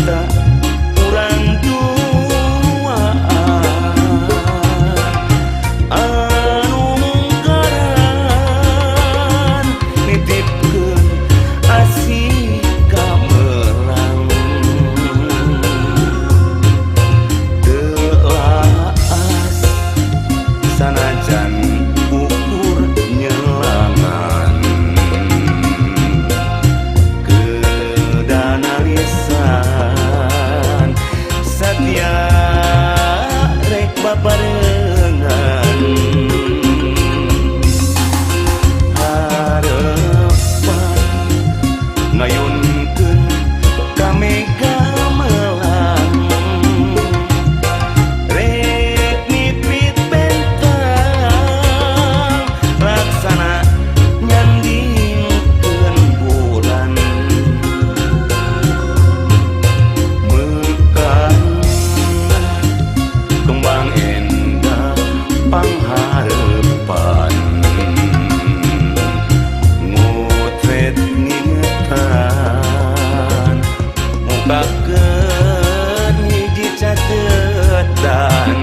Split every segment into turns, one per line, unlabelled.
Carita urang tua anu mungkaran nitipkeun asih kamelang teu laas sanajan ukur nyelangan kedana lisan satia rek babarengan harepan ngayunkeun ka mega melang rek nipit bentang laksana nyandingkeun bulan mekar kembang endah pangharepan ngutret ngingetan mukakeun hiji catetan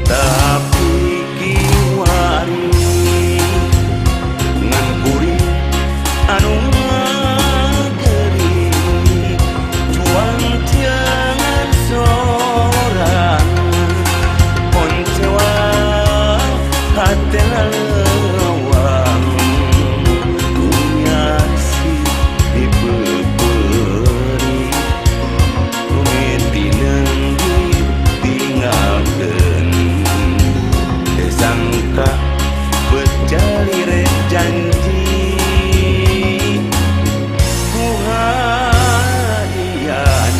tapi kiwari ngan kuring anu ngageuring juang jangan sorangan koncewa hate lalewang kunyasi dipeupeuring mimiti ditinggalkeun teu sangka bejalire janji ku hadianeun.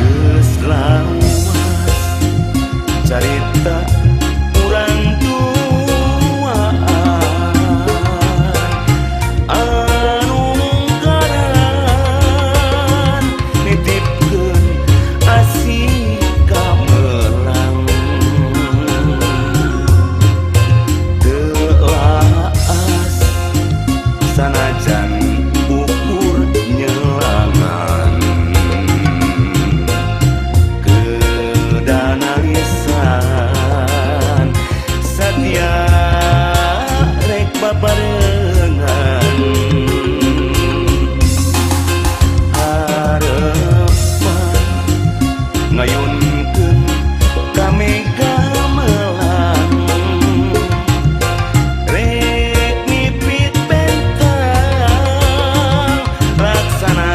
Geus lawas carita urang tua anu mungkaran nitipkeun asih kamelang teu laas sanajan ukur nyelangan kedana lisan satia rek babarengan harepan ngayunkeun ka mega melang rek nipit bentang laksana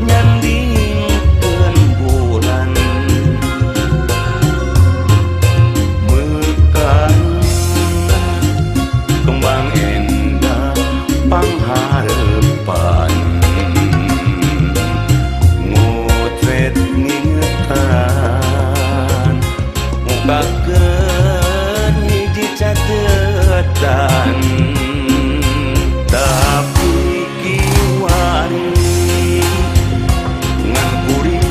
nyandingkeun bulan mekar kembang endah pangharepan ngutret ngingetan mukakeun hiji catetan tapi kiwari ngan kuring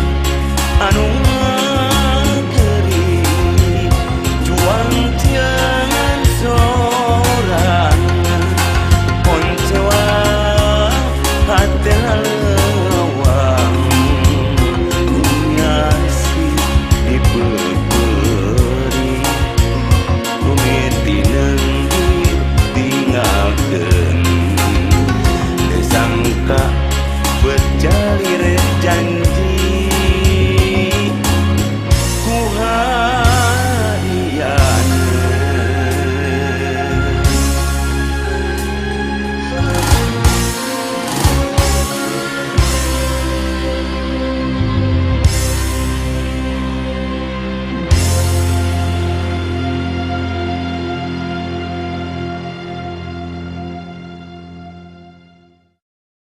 anu ngageuring juang jangan sorangan koncewa hate lalewang kunyasi dipeupeuring mimiti ditinggalkeun.